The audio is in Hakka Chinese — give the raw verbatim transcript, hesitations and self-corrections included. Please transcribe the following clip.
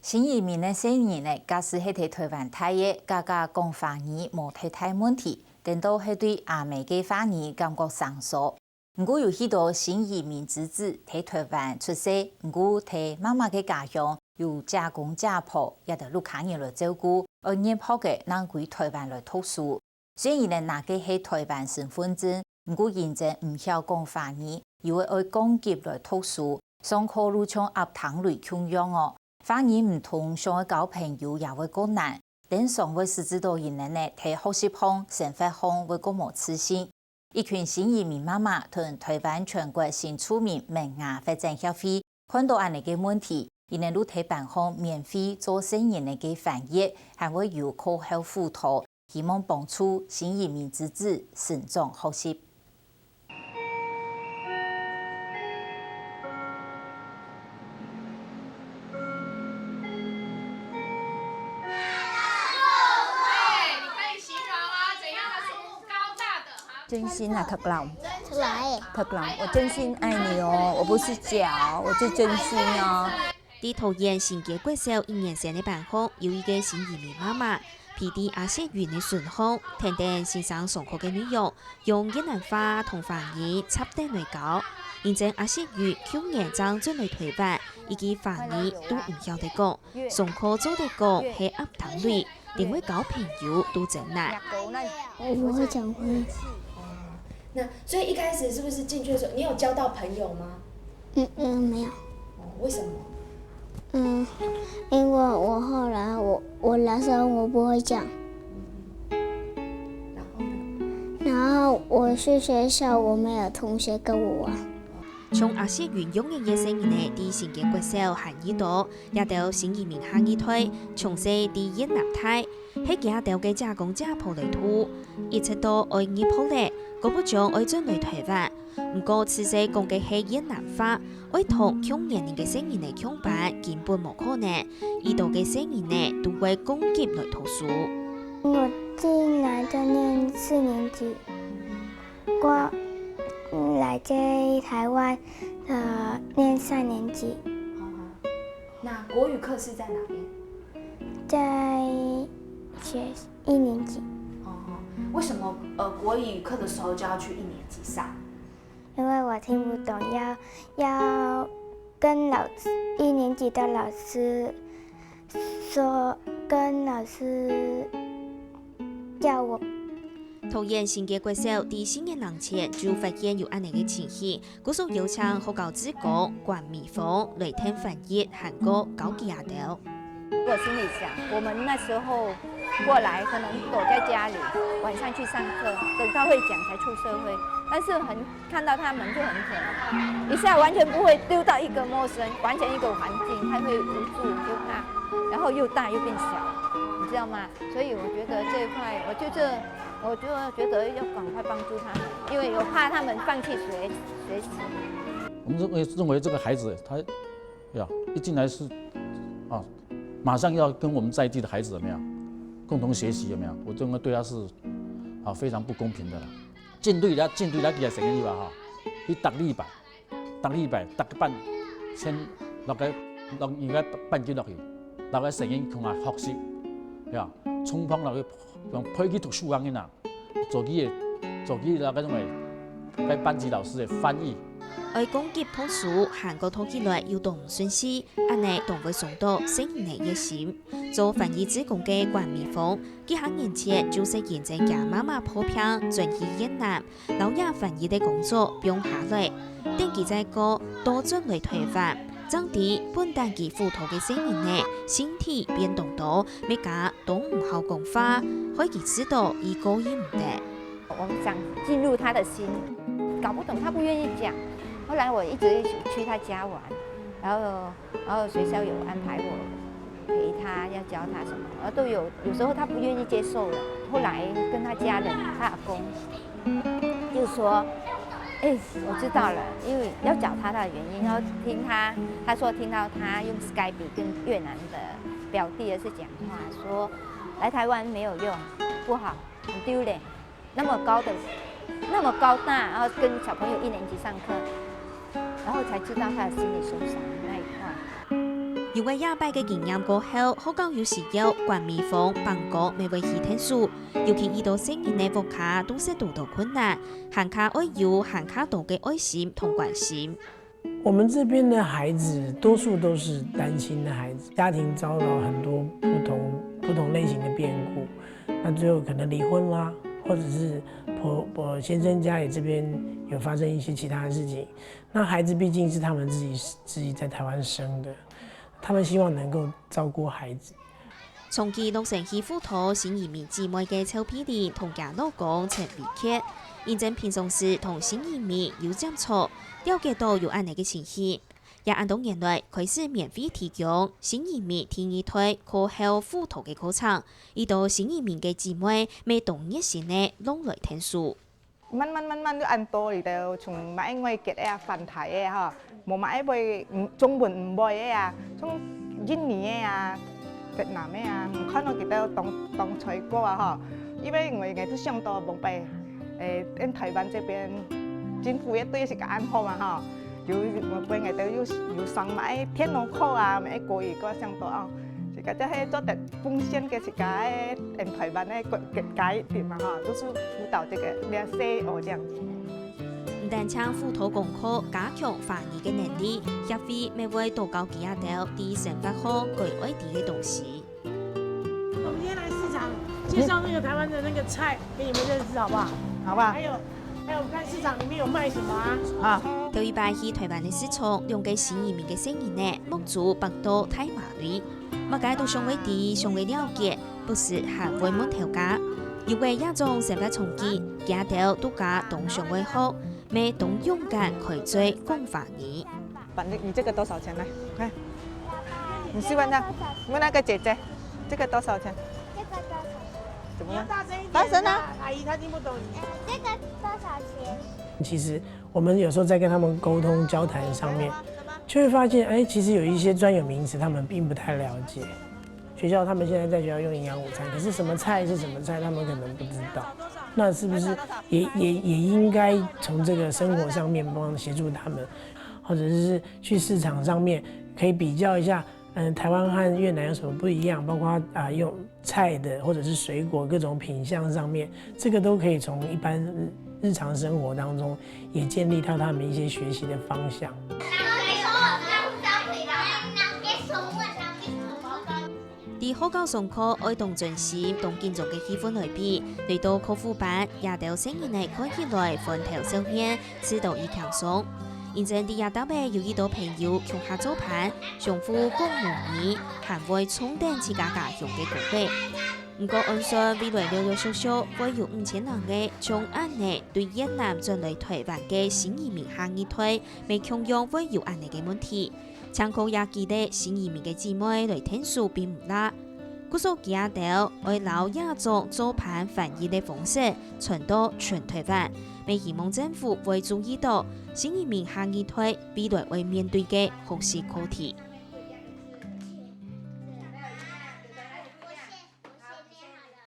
新移民个細人仔，假使係在臺灣大个，家家講華語無忒大問題，顛倒係對阿姆个話語感覺生疏。毋過有許多新移民之子在臺灣出世，毋過在媽媽个家鄉有姐公姐婆，也得屋下人來照顧，愛入學个正歸臺灣來讀書。雖然呢拿个係臺灣身份證，毋過因為毋曉講華語，又會愛降級來讀書，上課就像鴨聽雷共樣哦。話語毋通，想愛交朋友也會較難，連常會使之到因為呢，在學習項、生活項會較無自信。一群新移民媽媽同臺灣全國新住民萌芽發展協會 看到恁呢个問題，佢等就在班項免費做細人仔个翻譯，還會有課後輔導，希望幫助新移民之子成長學習。真心啊，特朗，特朗，我真心愛你哦，我不是假哦，我是真心哦。在桃園新街國小一年生个班項，有一个新移民媽媽，陪在阿雪雲个身項，跈等先生上課个內容，用越南話同華語插等來教。因為阿雪雲舊年正轉來臺灣，一句華語都毋曉得講，上課做得講係鴨聽雷， 另外交朋友都真難。我不會講話。那所以一開始是不是進去的時候，你有交到朋友嗎？嗯嗯，沒有。哦，為什麼？嗯，因為我後來我我那時候我不會講，然後呢？然後我去學校我沒有同學跟我玩。像阿雪雲樣个細人仔，在新街國小還遇到，這兜新移民下二代，從細在越南大， 係佢兜个姐公姐婆來渡，一直到愛入學了，姑不將愛轉來臺灣。毋過自細講个係越南話，愛同共年齡个細人仔共班，根本無可能。已多个細人仔都會降級來讀書。我進來就念四年級，我來在台灣呃念三年級。那國語課是在哪邊？在學一年級。哦，為什麼呃國語課的時候就要去一年級上？因為我聽不懂，要要跟老師一年級的老師說，跟老師叫我。桃園新街國小在四年零前就發現有恁呢个情形， 故所邀請學校志工關美芳來聽翻譯還過教佢阿兜。我心裡想，我們那時候過來可能躲在家裡，晚上去上課，等到會講才出社會。但是很看到他們就很可憐，一下完全不會丟到一個陌生，完全一個環境，他會無助，又怕，然後又大又變小，你知道嗎？所以我覺得這一塊，我就這，我就覺得要趕快幫助他們，因為我怕他們放棄學學習。我們認為認為這個孩子他呀一進來是啊，馬上要跟我們在地的孩子怎麼樣共同學習有沒有？我認為對他是啊非常不公平的了。進對了，進對了，佢个細人仔啊，去逐禮拜，逐禮拜，逐班先落个落佢个班級落去，落个細人仔共下學習，呀，衝碰落去，用陪佢讀書恁樣啊。 做佢个做佢个該種个該班級老師个翻譯。愛降級讀書，還過讀起來又當毋順序，恁呢當會傷到細人仔个心。做翻譯志工个關美芳，幾下年前就識因為厥媽媽破病轉去越南，摎這翻譯个工作放下來。等佢再過倒轉來臺灣，正知本旦佢輔導个細人仔，性體變當多，乜加 都毋好講話，害佢知著佢過意毋得。我想進入他的心，搞不懂，他不願意講。後來我一直去他家玩，然後然後學校有安排我陪他，要教他什麼，然後都有，有時候他不願意接受了。後來跟他家人，他阿公就說：“哎，我知道了，因為要找他的原因，要聽他，他說聽到他用 Skype 跟越南的表弟兒子講話，說來台灣沒有用，不好，很丟臉。那麼高的，那麼高大，然後跟小朋友一年級上課，然後才知道他的心理受傷那一塊。”有過這擺个經驗過後，學校有需要，管米荒、放光乜會去𢯭手，尤其遇到細人仔屋下堵塞堵到困難，還較愛有還較多个愛心同關心。我们这边的孩子多数都是单亲的孩子，家庭遭到很多不同不同类型的变故，那最后可能离婚啦，或者是婆婆先生家里这边有发生一些其他的事情，那孩子毕竟是他们自己自己在台湾生的，他们希望能够照顾孩子。長期落成去輔導新移民姊妹个趙碧玲同厥老公陳偉傑，因為平常時同新移民有接觸，了解到有恁仔个情形。也恁多年來開始免費提供新移民第二代課後輔導个課程，遇到新移民个姊妹乜當熱心个挵來𢯭手。 慢慢慢慢就恁多里頭，從麼个外籍个啊、番台个吼，無麼个會中文毋會个啊，從印尼个啊、越南个啊，看到佢兜當當衰過啊吼，因為𠊎𠊎就想到往擺，誒，因台灣這邊政府个對自家恁好嘛吼，有往擺𠊎兜有有上麼个電腦課啊，麼个國語課想到哦，自家就係做得奉獻个自家个，嗯，台灣个國家一點嘛吼，都是 到這個這細哦這樣子。毋單淨輔導功課，加強華語个能力，協會乜會多教佢兜對生活上該愛知个東西。我们今天来市场介绍那个台湾的那个菜给你们认识，好不好？好不好？还有，还有看市场里面有卖什么啊？啊，頭一擺去台灣个市場，兩個新移民个細人仔目珠擘到大嫲蕊，麼个都想愛知，想愛了解， 不時還會問頭家。有个這種生活衝擊，佢兜都加當想愛學，乜當勇敢開嘴講華語。反正你這個多少錢？來，我看。你試問他，問那個姐姐，這個多少錢？這個多少錢？怎麼了？你要大聲一點，大聲啊！阿姨她听不懂你。呃，這個多少錢？其实我们有时候在跟他们沟通交谈上面，就会发现，哎，其实有一些专有名词他们并不太了解。学校他们现在在学校用营养午餐，可是什么菜是什么菜，他们可能不知道。那是不是也也也应该从这个生活上面帮忙协助他们，或者是去市场上面可以比较一下，嗯，台湾和越南有什么不一样？包括啊用菜的或者是水果各种品相上面，这个都可以从一般日日常生活当中也建立到他们一些学习的方向。在學校上課愛當專心、當緊張个氣氛來比，來到課輔班，這兜細人仔看起來歡頭笑面，試著已輕鬆。因為在這搭仔有一兜朋友共下做伴，相互講母語，還會衝等自家家鄉个歌仔。毋過按算未來陸陸續續會有五千人个像恁仔對越南轉來台灣个新移民下二代，乜共樣會有恁仔个問題。 淨靠這幾個新移民个姊妹來𢯭手並毋罅。故所佢兜愛摎這種做伴翻譯个方式傳到全台灣，乜希望政府會注意到新移民下二代未來會面對个學習課題。